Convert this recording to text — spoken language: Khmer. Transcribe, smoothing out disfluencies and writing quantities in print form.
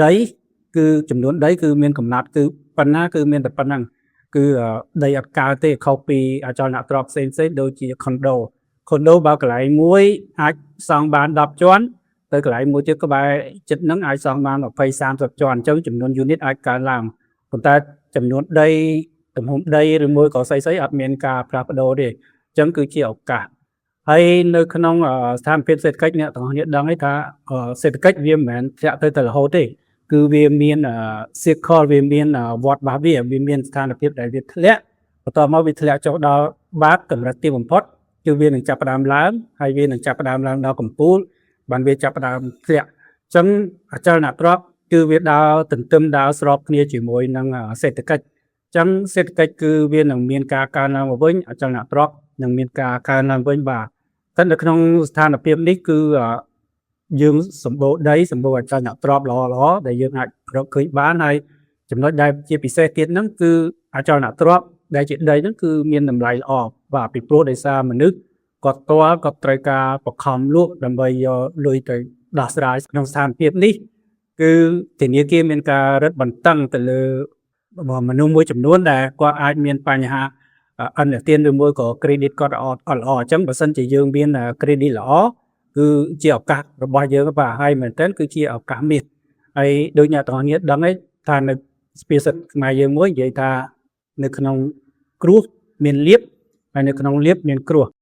ដីគឺចំនួនដីគឺមានកំណត់គឺប៉ុណ្ណាគឺមានតែប៉ុណ្ណឹងគឺដីអត់កើទេខុសពីអចលនទ្រព្យផ្សេងផ្សេងដូចជា condo condo បើកន្លែងមួយអាចសង់បាន10ជាន់ទៅកន្លែងមួយទៀតក្បែរចិត្តហ្នឹងអាចសង់បាន20 30ជាន់អញ្ចឹងចំនួន unit អាចកើនឡើងប៉ុន្តែចំនួនដីទំហំដីឬមួយក៏ស្អីស្អីអត់មានការផ្លាស់ប្ដូរទេអញ្ចឹងគឺជាឱកាសហើយនៅក្នុងស្ថានភាពសេដ្ឋកិច្ចអ្នកទាំងអស់គ្នាដឹងហើយថាសេដ្ឋកិច្ចវាមិនមែនធ្លាក់ទៅតែរហូតទេគឺវាមាន cycle វាមានវដ្តរបស់វាវាមានស្ថានភាពដែលវាធ្លាក់បន្ទាប់មកវាធ្លាក់ចុះដល់បាតកម្រិតទាបបំផុតគឺវានឹងចាប់ផ្ដើមឡើងហើយវានឹងចាប់ផ្ដើមឡើងដល់កំពូលបានវាចាប់ផ្ដើមធ្លាក់អញ្ចឹងអចលនទ្រព្យគឺវាដើរទន្ទឹមដើរស្របគ្នាជាមួយនឹងសេដ្ឋកិច្ចអញ្ចឹងសេដ្ឋកិច្ចគឺវានឹងមានការកើនឡើងមកវិញអចលនទ្រព្យនឹងមានការកើនឡើងវិញបាទតែនៅក្នុងស្ថានភាពនេះគឺយើងសម្បូរដីសម្បូរអចលនទ្រព្យល្អល្អដែលយើងអាចរកឃើញបានហើយចំណុចដែលជាពិសេសទៀតហ្នឹងគឺអចលនទ្រព្យដែលជាដីហ្នឹងគឺមានតម្លៃល្អបាទពីព្រោះដោយសារមនុស្សគាត់ផ្ទាល់គាត់ត្រូវការបខំលក់ដើម្បីយកលុយទៅដោះស្រាយក្នុងស្ថានភាពនេះគឺធនាគារមានការរឹតបន្តឹងទៅលើមនុស្សមួយចំនួនដែលគាត់អាចមានបញ្ហាឥណទានឬមួយក៏ credit គាត់អត់ល្អអញ្ចឹងបើសិនជាយើងមាន credit ល្អគឺជាឱកាសរបស់យើងបាទហើយមែនទែនគឺជាឱកាសមាសហើយដូចអ្នកទាំងអស់គ្នាដឹងឯងថានៅសុភាសិតខ្មែរយើងមួយនិយាយថានៅក្នុងគ្រោះមានលាភហើយនៅក្នុងលាភមានគ្រោះ។